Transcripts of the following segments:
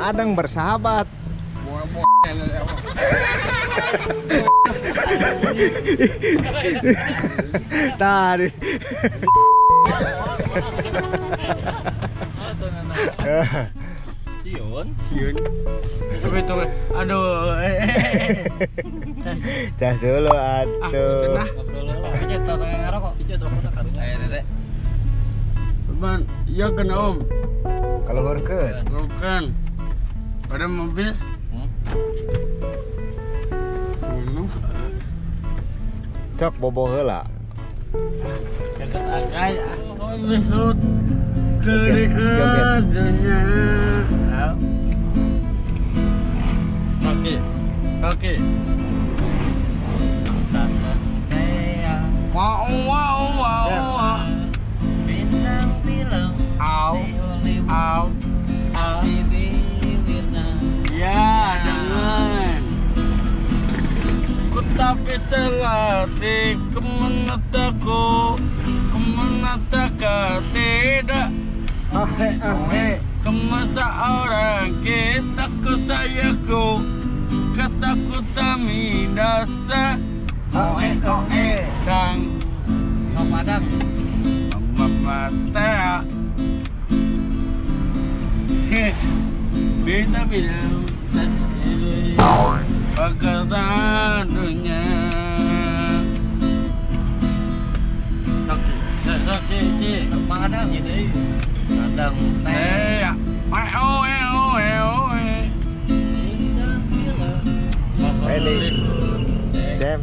Adang bersahabat. Tadi. Siun. Siun. Aduh. Cas dulu atuh. Teman, iya kena om. Kalau horkeun. Bukan. Ada mobil. Bunuh. Cok bobo heula. Kaki, kaki. Wow, wow, wow. Bintang film. Au, au, au. Ya, dengan. Ku tapi selati kemenataku, kemenataka tidak. Ahe, ahe. Kemasa orang kita ku sayaku, kataku tamidasa. Oe, oe. Kang Padang. Mama Bita bilang Perkataan dunia. Oke, oke, oke. Padang jadi. Padang teh. Eh, o, e, o, e. Ini. Cem.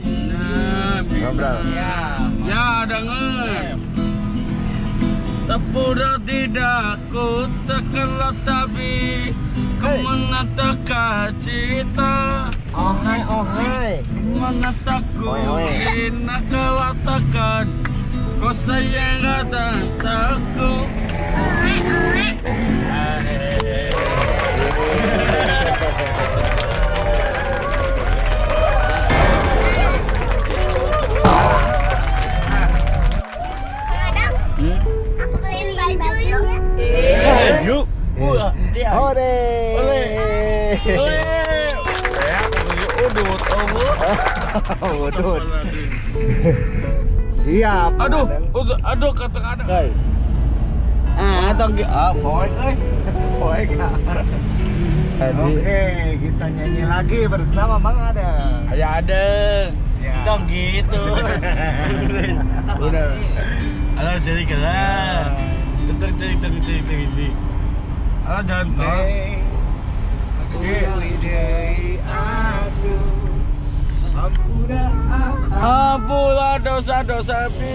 Ngobrol. Ya. Ya, dengar. Tepura tidak ku tekelah tapi kemana tak cita. Ohai, ohai. Kemana takku Oi, oi. Cina kelatakan. Kau sayang kata takku. Kadang aku beliin baju yuk. Yuk. Wah, dia. Hore. Ole. Ole. Ya, udut, Udut. Siap. Aduh, aduh, aduh, kata ada. Ah, tong ah, poek euy. Poek. Oke, kita nyanyi lagi bersama Mang Adeng. Ayo Adeng. Ya. Tong gitu. Udah. Alah jadi kelah. Tentu jadi tentu jadi jadi. Alah jangan tong. Ampura dosa-dosa pi.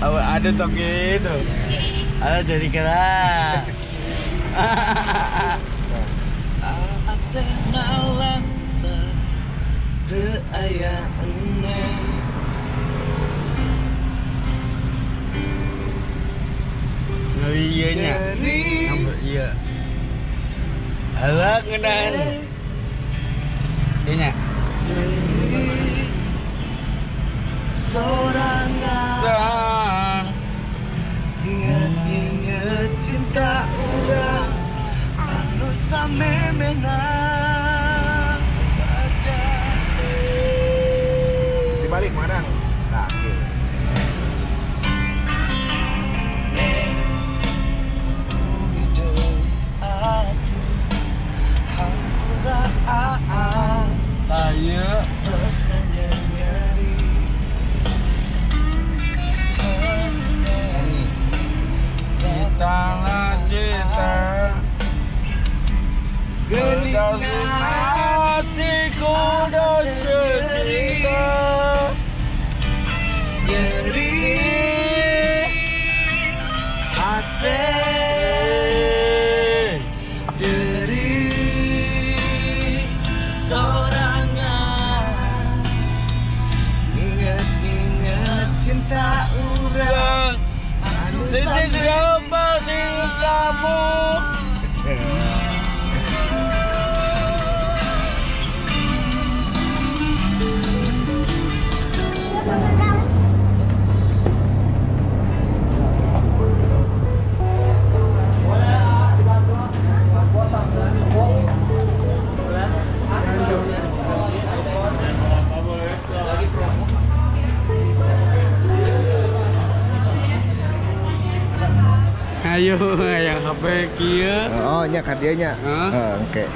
Aduh tong gitu. Alah jadi kelah. Iya nya. Iya. Alah ngeunaan. Iya nya. Sorangan. Ingat-ingat cinta urang anu samemena. Dibalik mana? Nah, gitu. Saya kita cinta hatiku dah secinta Nyeri hati Seri sorangan Ingat-ingat cinta urang Titik kembali kamu. Kieu. Oh, nya ka dieu nya. Heeh. Heeh, engke.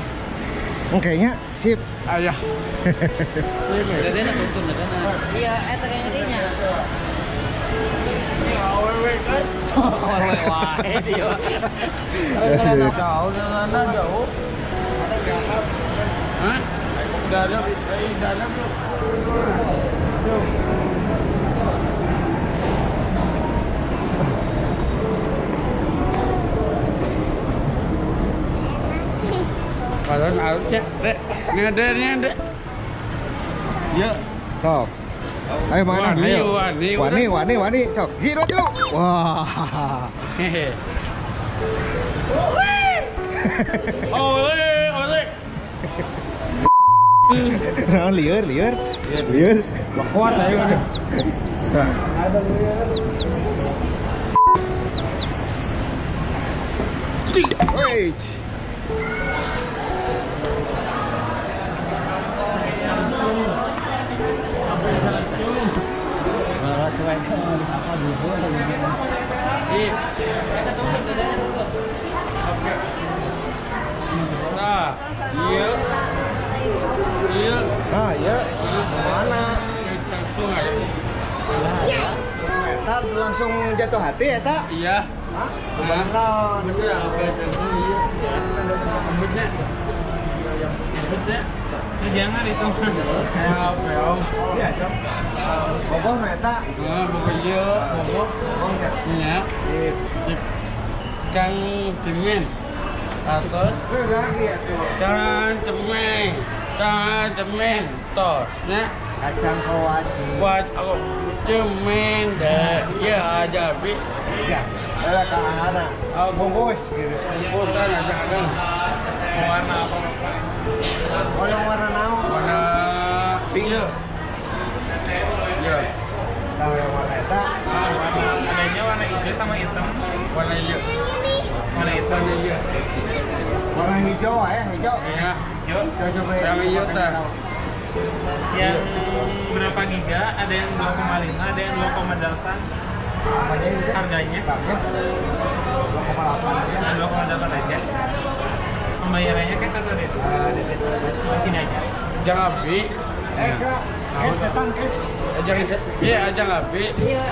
Engke nya sip. Ayah. Dadana tuntun dadana. Iya, eta kayak ngerinya. Awewe kan. Awewe wae dia. Jauh sana jauh. Hah? Dada, dada bro. Padahal alutnya, dek, ngeder, dek. Ya. Sok. Ayo Mang Adang, Wani, ayo. wani, Wani, wani, wani, sok. Hiji, dua, tilu. Wah. Hehe. Oleh, oleh. Nah, lieur, lieur. Lieur. Kuat ayo. Nah. Wait. Nah, iya. Iya. Nah, iya. Mana? Langsung aja. Eta langsung jatuh hati eta? Iya. Hah? Beneran. Bener apa iya. Rambutnya. Rambutnya. Jangan itu. Apa ya? Iya, sok. Bogoh mah eta. Nah, bogoh ieu, bogoh. Bogoh nya. Iya. Sip. Sip. Kang Cemen. Atos. Lagi ya tuh. Kang Cemen. Kang Cemen. Tos. Nya. Kacang kowaci. Buat aku cemen deh. Iya aja bi. Ya. Ada ka anak. Bungkus gitu. Bungkusan aja kadang. Warna apa? Oh, yang warna naon? Warna pink. Iya. Iya. Tahu yang warna eta? Adanya warna hijau sama hitam. Warna hijau. Warna hitam. Warna hijau. Warna hijau ya, hijau. Iya. Hijau. Coba yang hijau teh. Yang berapa giga? Ada yang 2,5, ada yang 2,8. Apanya itu? Harganya? 2,8 aja. 2,8 aja. Pembayarannya cash atau debit? Debit. Sini aja. Jangan abi. Kira cash datang cash. Jangan iya, jangan abi. Iya.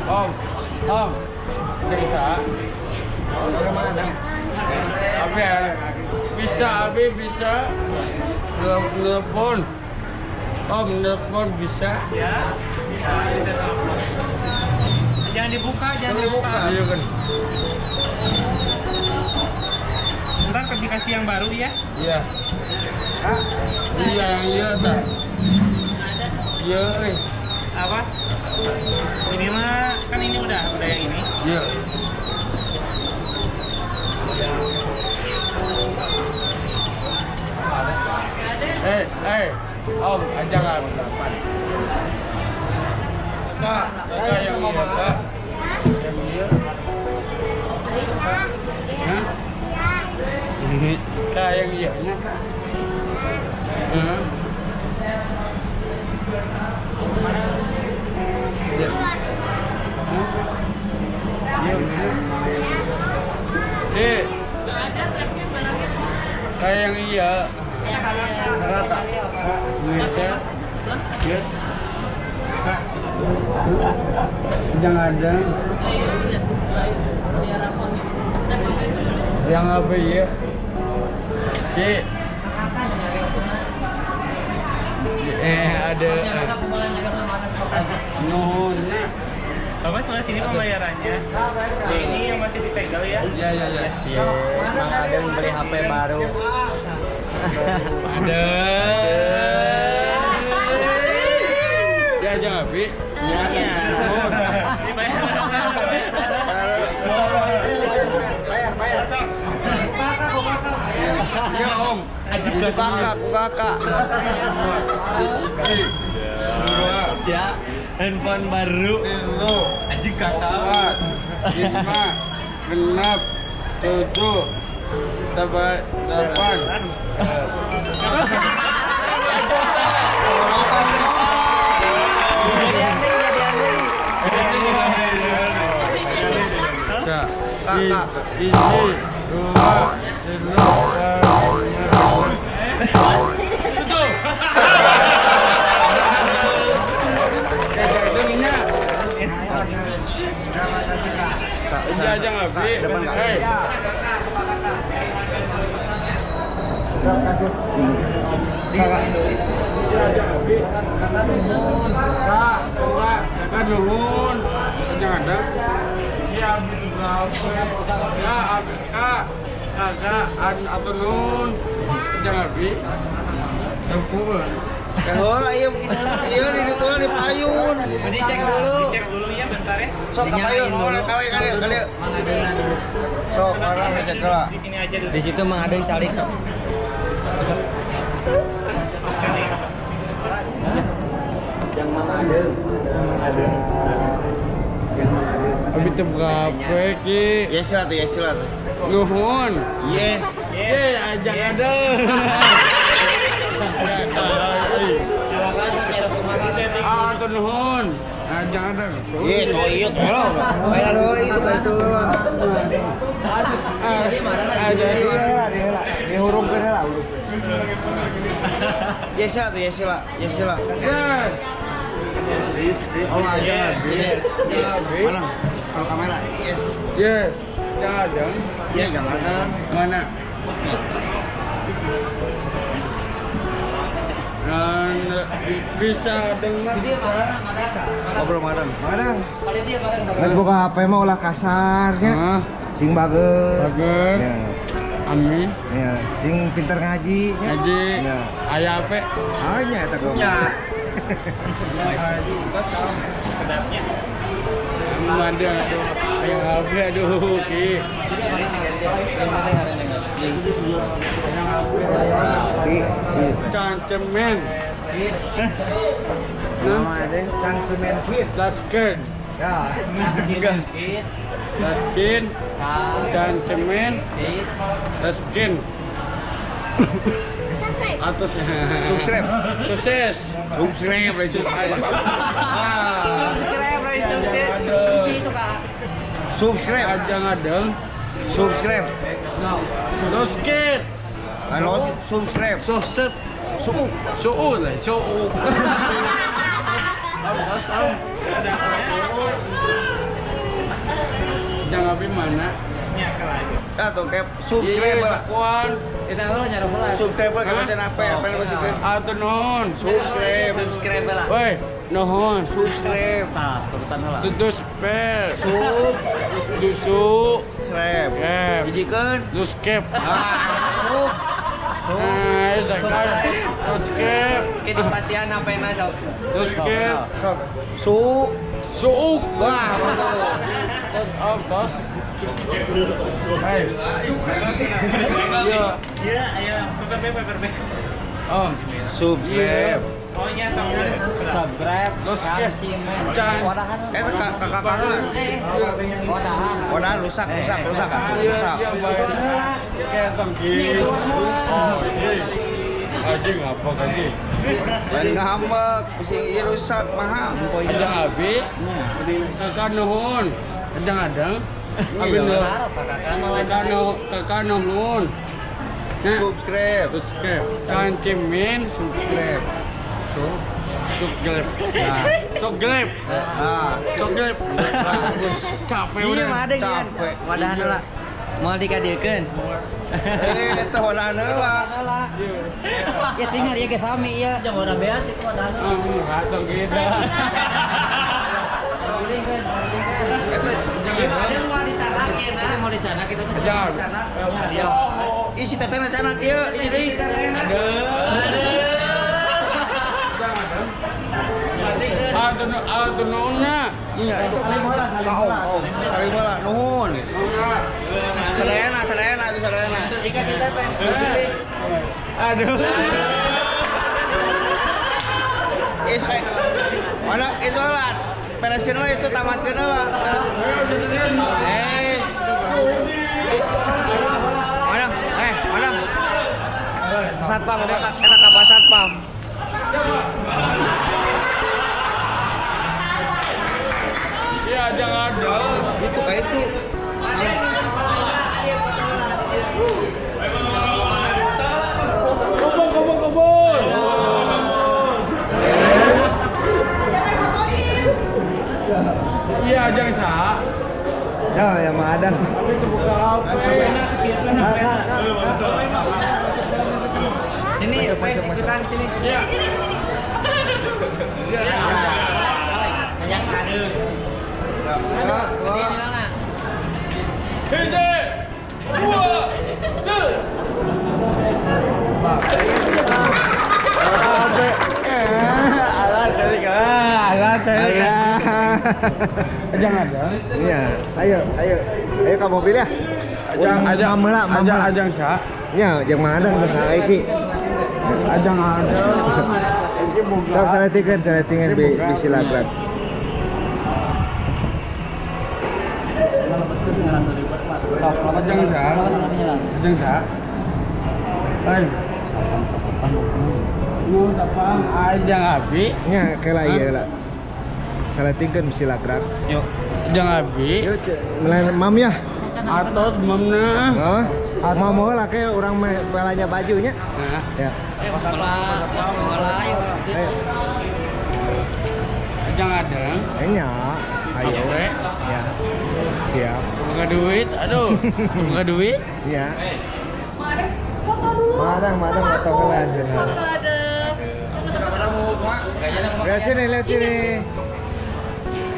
Om, om. Bisa. Coba mana? Abi ya. Bisa, abi bisa. Telepon. Om, telepon bisa. Ya, bisa, bisa telepon. Jangan dibuka, jangan dibuka. Iya kan. Ntar dikasih yang baru ya? Iya. Iya, iya tak. Iya. Apa? Ini mah kan ini udah yang ini. Iya. Om, aja nggak? Kak, kakak yang iya, kak. Yang iya. Hah? Kak yang iya, kak. Hah? Iya. Dek. Kayak yang iya. Rata. Yes. Jangan ada. Yang apa ya? Dek. Ada. Nuhunnya. Bapak sebelah sini pembayarannya. Ini yang masih disegel ya? Iya, iya, iya. Cie, Mang Adeng beli HP baru. Ada. Ya, jangan, Bi. Ya. Dibayar. Bayar, bayar. Ya, Om. Ajib kakak, kakak. Ya, handphone baru. Ajib kasar. 5, 6, 7, 7, 8. Jadi aneh, jadi aneh. Ya, Kak. Hiji, dua, tilu, tujuh. Aja ngabi. Hei. Kasih. Kakak. Kak, kakak nuhun. Jangan ada. Siap itu kak, kak, kakak, atau nuhun. Jangan bi. Sempul. Kalau ayo, ayo di ditu di payun. Dicek dulu. Dicek dulu ya bentar ya. Sok ka payun, mau kali kali kali. Sok orang ngecek heula. Di sini aja dulu. Di situ Mang Adeng cari sok. Yang Mang Adeng. Yang Mang Adeng. Abi teu berapa ki? Yes lah tuh, yes lah tuh. Nuhun. Yes. Ye, ajak adeng. Ah, nuhun. Ajak adeng. Iya, oh iya, tolong. Bayar dulu itu itu. Aja. Dihurungkeun heula, hurungkeun. Yes lah tuh, yes lah, yes lah. Yes. Yes, yes, Oh, aja. Yes. Mana? Kalau kamera, yes. Yes. Jangan adeng. Iya, jangan ada. Mana? Dan bisa dengar bisa. Ngobrol bareng. Bareng. Mas buka HP mah ulah kasarnya. Sing bager. Bager. Ya. Amin. Ya, sing pinter ngaji. Ngaji. Ya. Aya apa? Hanya eta gua. Ya. Kedapnya. Ada aduh. Aya HP aduh ki. Cancemen. Nama ada Cancemen Kid. Lasken. Ya. Laskin. Cancemen. Laskin. Atau Subscribe. Sukses. Subscribe. Subscribe, Roy sukses. Subscribe. Ajang adeng. Subscribe. Laskin. Halo, subscribe. Sukses. Suku. Suu lah, suu. Awas, am. Jangan habis mana? Ah, tuh kayak subscribe lah. Sakuan. Kita dulu nyari bola. Subscribe lah kayak apa apa yang subscribe. Atau non. Subscribe. Subscribe lah. Woi, nuhun. Subscribe. Tah, turutan lah. Tutus per. Sub. Dusu. Subscribe. Kep. Bijikeun. Luskep. Ah. Nah, zakat. Luskep. Oke, di pasian apa yang masuk? Luskep. Sok. Su. Suuk. Wah, mantap. Tos, om, tos. Hei. Iya. Iya, ayo paper bag, paper bag. Om. Subscribe. Oh iya, subscribe. Subscribe. Luskep. Can. Wadahan. Eh, kakak kakak lah. Wadahan. Wadahan rusak, rusak, rusak, Iya, rusak. iya, baik. Kayak tangki. Oh, iya. Anjing apa anjing? Lain ngambek, pusing iya rusak, mahal. Ada abi, kakak nuhun. Kadang adang. Abi nuhun. Kakak nuhun. Subscribe. Subscribe. Cancimin. Subscribe. Subscribe. Subscribe. Nah, Subscribe. Capek Iya, udah. mah ada gian. Capek. Wadahan lah. Mau dikadiekeun. Eh, eta wadahan heula. Ya tinggal ya ke sami ya. Jangan udah beas itu wadahan. Atau gitu. Eta Iya, ada yang mau dicanak ya, nah. Mau dicanak itu. Jangan. Dicanak. Dia. Ih, si teteh canak ieu, ieu deui. Ada. Atau nuhunnya. Iya, itu saling bola, saling bola, nuhun. Sadayana, sadayana itu sadayana. Dikasih teteh. Aduh. Ih, sekali. Mana itu lah. Bereskeun lah itu tamatkeun lah. Eh. Mana? Eh, mana? Satpam, eta ka satpam. Iya, jangan ada. Itu kayak itu. Sini, ikutan sini. Di sini, di sini. Banyak ada. Gede nih lana. Hiji, dua, tilu. Alah cari alah cari. Jangan ada. Iya, ayo, ayo. Ayo ke mobil ya. Ajang, ajang, Mamela, ajang, ajang sa. Ya, jeung Mang Adeng teu ka Eki. Ajang ada. Iki boga. Sok saletikeun, saletikeun bisi lagrak. Ajang sa. Ajang sa. Hai. Nu sapang ajang abi. Nya kela ieu lah. Saletikeun bisi lagrak. Yuk. Ajang abi. Yuk, melain mam ya. Atos mamna. Hah? Mau mau lah kayak orang belanja bajunya. Nah. Ya. Ayo sekolah, sekolah ayo. Ayo. Ajang ada. Nya, ayo. Ya. Siap. Buka duit, aduh. Buka duit. Ya. Foto dulu. Madang, madang Sama foto aku. heula cenah. Foto ada. Lihat sini, lihat sini.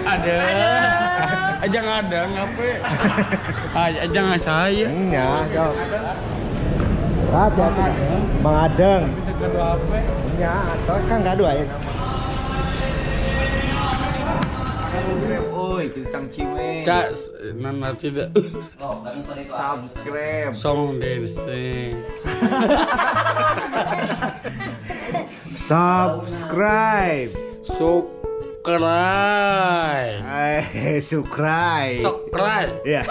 Ada. Ajang ada ngape? Ajang saya. Nya, sok. Hati-hati. Mang Adeng. Nya, atos kan gaduh aya. Oi, tentang Cime. Cak, nana tidak. Subscribe. Song dance. Subscribe. Subscribe. Eh, subscribe. Subscribe. Ya.